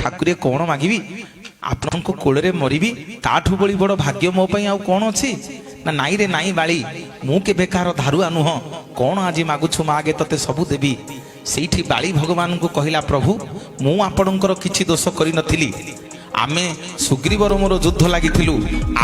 ଠାକୁରେ କ'ଣ ମାଗିବି, ଆପଣଙ୍କ କୋଳରେ ମରିବି, ତାଠୁ ବଳି ବଡ଼ ଭାଗ୍ୟ ମୋ ପାଇଁ ଆଉ କ'ଣ ଅଛି? ନା ନାଇଁ ରେ ନାଇଁ ବାଳି, ମୁଁ କେବେ କାହାର ଧାରୁଆ ନୁହଁ। କ'ଣ ଆଜି ମାଗୁଛୁ ମାଗେ, ତତେ ସବୁ ଦେବି। ସେଇଠି ବାଳି ଭଗବାନଙ୍କୁ କହିଲା, ପ୍ରଭୁ, ମୁଁ ଆପଣଙ୍କର କିଛି ଦୋଷ କରିନଥିଲି। ଆମେ ସୁଗ୍ରୀବର ମୋର ଯୁଦ୍ଧ ଲାଗିଥିଲୁ।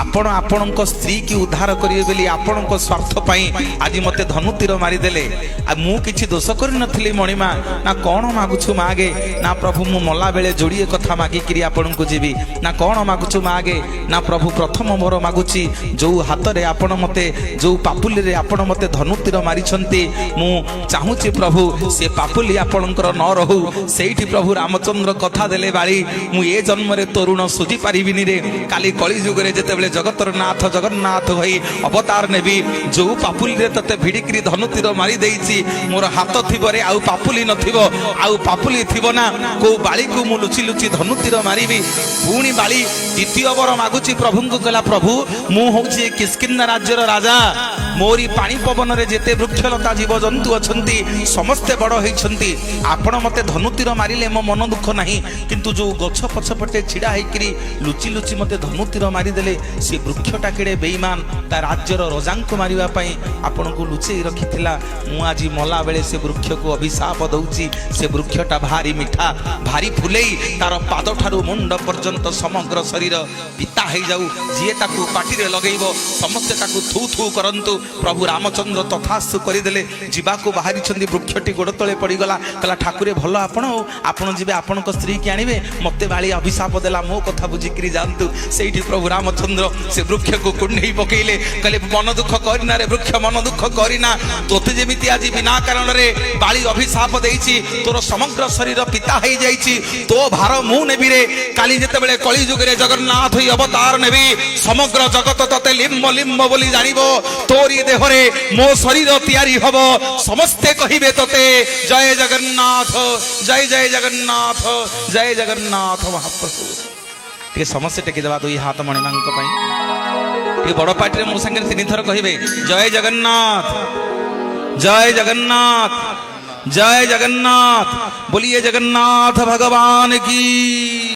ଆପଣ ଆପଣଙ୍କ ସ୍ତ୍ରୀକି ଉଦ୍ଧାର କରିବେ ବୋଲି ଆପଣଙ୍କ ସ୍ୱାର୍ଥ ପାଇଁ ଆଜି ମୋତେ ଧନୁତୀର ମାରିଦେଲେ। ଆଉ ମୁଁ କିଛି ଦୋଷ କରିନଥିଲି ମଣିମା। ନା କ'ଣ ମାଗୁଛୁ ମାଗେ? ନା ପ୍ରଭୁ, ମୁଁ ମଲା ବେଳେ ଯୋଡ଼ିଏ କଥା ମାଗିକିରି ଆପଣଙ୍କୁ ଯିବି। ନା କ'ଣ ମାଗୁଛୁ ମାଗେ? ନା ପ୍ରଭୁ, ପ୍ରଥମ ମୋର ମାଗୁଛି, ଯୋଉ ହାତରେ ଆପଣ ମୋତେ, ଯୋଉ ପାପୁଲିରେ ଆପଣ ମୋତେ ଧନୁତୀର ମାରିଛନ୍ତି, ମୁଁ ଚାହୁଁଛି ପ୍ରଭୁ, ସେ ପାପୁଲି ଆପଣଙ୍କର ନ ରହୁ। ସେଇଠି ପ୍ରଭୁ ରାମଚନ୍ଦ୍ର କଥା ଦେଲେ, ବାଳି, ମୁଁ ଏ ଜନ୍ମରେ ତୋ ଋଣ ସୁଝି ପାରିବିନି ରେ। କାଲି କଳି ଯୁଗରେ ଯେତେବେଳେ ଜଗତର ନାଥ ଜଗନ୍ନାଥ ହୋଇ ଅବତାର ନେବି, ଯୋଉ ପାପୁଲିରେ ତତେ ଭିଡ଼ିକିରି ଧନୁତୀର ମାରି ଦେଇଛି, ମୋର ହାତ ଥିବରେ ଆଉ ପାପୁଲି ନଥିବ। ଆଉ ପାପୁଲି ଥିବ ନା, କୋଉ ବାଳିକୁ ମୁଁ ଲୁଚି ଲୁଚି ଧନୁତୀର ମାରିବି? ପୁଣି ବାଳି ଦ୍ୱିତୀୟ ବର ମାଗୁଛି ପ୍ରଭୁଙ୍କୁ। କହିଲା, ପ୍ରଭୁ, ମୁଁ ହଉଛି ଏ କିଷ୍କିନ୍ଦା ରାଜ୍ୟର ରାଜା। ମୋରି ପାଣି ପବନରେ ଯେତେ ବୃକ୍ଷଲତା ଜୀବଜନ୍ତୁ ଅଛନ୍ତି, ସମସ୍ତେ ବଡ଼ ହେଇଛନ୍ତି। ଆପଣ ମତେ ଧନୁତୀର ମାରିଲେ ମୋ ମନ ଦୁଃଖ ନାହିଁ, କିନ୍ତୁ ଯୋଉ ଗଛ ପଛପଟେ ଛିଡ଼ା ହେଇକିରି ଲୁଚି ଲୁଚି ମତେ ଧନୁତୀର ମାରିଦେଲେ, ସେ ବୃକ୍ଷଟା କେଡ଼େ ବେଇମାନ, ତା ରାଜ୍ୟର ରଜାଙ୍କୁ ମାରିବା ପାଇଁ ଆପଣଙ୍କୁ ଲୁଚେଇ ରଖିଥିଲା। ମୁଁ ଆଜି ମଲା ବେଳେ ସେ ବୃକ୍ଷକୁ ଅଭିଶାପ ଦଉଛି। ସେ ବୃକ୍ଷଟା ଭାରି ମିଠା, ଭାରି ଫୁଲେଇ, ତାର ପାଦଠାରୁ ମୁଣ୍ଡ ପର୍ଯ୍ୟନ୍ତ ସମଗ୍ର ଶରୀର ପିତା ହେଇଯାଉ। ଯିଏ ତାକୁ ପାଟିରେ ଲଗେଇବ, ସମସ୍ତେ ତାକୁ ଥୁ ଥୁ କରନ୍ତୁ। ପ୍ରଭୁ ରାମଚନ୍ଦ୍ର ତଥାସ୍ତୁ କରିଦେଲେ। ଯିବାକୁ ବାହାରିଛନ୍ତି, ବୃକ୍ଷଟି ଗୋଡ଼ ତଳେ ପଡ଼ିଗଲା। କହିଲା, ଠାକୁରେ ଭଲ ଆପଣ, ଆଉ ଆପଣ ଯିବେ, ଆପଣଙ୍କ ସ୍ତ୍ରୀକି ଆଣିବେ, ମତେ ବାଳି ଅଭିଶାପ ଦେଲା, ମୋ କଥା ବୁଝିକିରି ଯାଆନ୍ତୁ। ସେଇଠି ପ୍ରଭୁ ରାମଚନ୍ଦ୍ର ସେ ବୃକ୍ଷକୁ କୁଣ୍ଢେଇ ପକେଇଲେ। କହିଲେ, ମନ ଦୁଃଖ କରିନା ରେ ବୃକ୍ଷ, ମନ ଦୁଃଖ କରିନା। ତୋତେ ଯେମିତି ଆଜି ବିନା କାରଣରେ ବାଳି ଅଭିଶାପ ଦେଇଛି, ତୋର ସମଗ୍ର ଶରୀର ପିତା ହେଇଯାଇଛି, ତୋ ଭାର ମୁଁ ନେବି ରେ। କାଲି ଯେତେବେଳେ କଳି ଯୁଗରେ ଜଗନ୍ନାଥ ହୋଇ ଅବତାର ନେବି, ସମଗ୍ର ଜଗତ ତତେ ଲିମ୍ବ ଲିମ୍ବ ବୋଲି ଜାଣିବ। ତୋରି ଦେହରେ ମୋ ଶରୀର ତିଆରି ହବ, ସମସ୍ତେ କହିବେ ତତେ ଜୟ ଜଗନ୍ନାଥ, ଜୟ ଜୟ ଜଗନ୍ନାଥ, ଜୟ ଜଗନ୍ନାଥ ମହାପ୍ରଭୁ। ଟିକେ ସମସ୍ତେ ଟେକିଦେବା ଦୁଇ ହାତ ମଣିମାଙ୍କ ପାଇଁ। ଟିକେ ବଡ଼ ପାଟିରେ ମୋ ସାଙ୍ଗରେ ତିନିଥର କହିବେ, ଜୟ ଜଗନ୍ନାଥ, ଜୟ ଜଗନ୍ନାଥ, ଜୟ ଜଗନ୍ନାଥ। बोलिए जगन्नाथ भगवान की।